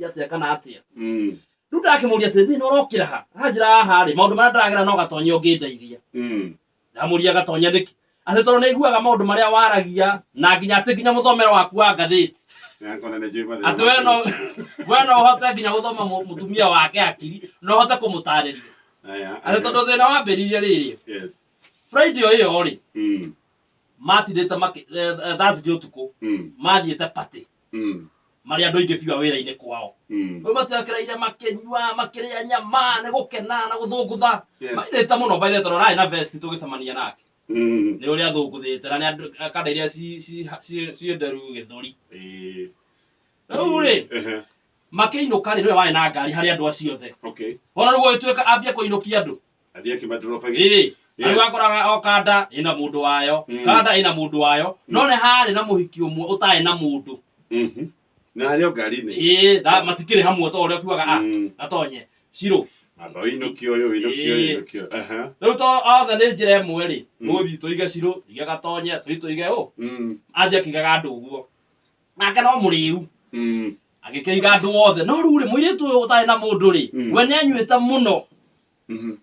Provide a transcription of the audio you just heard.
Atĩa kana atĩa? Rĩu ndakĩmũria atĩ thĩna ũrokĩra ha? Anjĩra haha rĩ, maũndũ marĩa ndĩragera no Gatonye ũngĩndeithia. Ndamũria Gatonye nĩkĩ? Atĩ tondũ nĩ aiguaga maũndũ marĩa waragia na nginya atĩ nginya mũthomere waku wa ngathĩti. Ngona nĩ njũĩ mathĩna Atĩ we no make. We no ũhote nginya gũthoma mũtumia wake hakiri, no ũhote kũmũtarĩria. Aya, Atĩ aya. tondũ thĩna wambĩrĩirie rĩrĩ. Friday o ĩyo rĩ, matindĩte makĩ Thursday ũtukũ mathiĩte party marĩ andũ aingĩ biũ a wĩra-inĩ kwao. Rĩu matirekereire makĩnyua, makĩrĩa nyama, nĩ gũkena na gũthũngũtha. Mairĩte mũno by the way tondũ ararĩ na vest tũgĩcemania nake. Nĩ ũrĩa athũngũthĩte na nĩ andũ kanda iria ciĩ nderu gĩthũri. Rĩu rĩ, makĩinũka rĩ, nĩwe warĩ na ngari harĩ andũ acio othe. Wona rĩu gũgĩtuĩka ambia kũinũkia andũ. Athiĩ akĩmadropagia. Ĩĩ. Rĩu wakoraga o kanda ĩna mũndũ wayo, kanda ĩna mũndũ wayo, no nĩ harĩ na mũhiki ũmwe ũtarĩ na mũndũ. Na arĩ o ngari-inĩ. Ĩĩ, matikĩrĩ hamwe ta ũrĩa kiugaga a gatonye cirũ. Amba ũinũkie ũyũ, ũinũkie ũyũ, ũinũkie ũyũ. Rĩu to othe nĩ njĩra ĩmwe rĩ, tũgũthiĩ tũige cirũ, tũige gatonye, tũthiĩ tũige ũ. Athiĩ akĩigaga andũ ũguo. Nake no mũrĩu. Agĩkĩiga andũ othe. No rĩu rĩ, mũirĩtu ũyũ ũtarĩ na mũndũ rĩ, we nĩ anyuĩte mũno.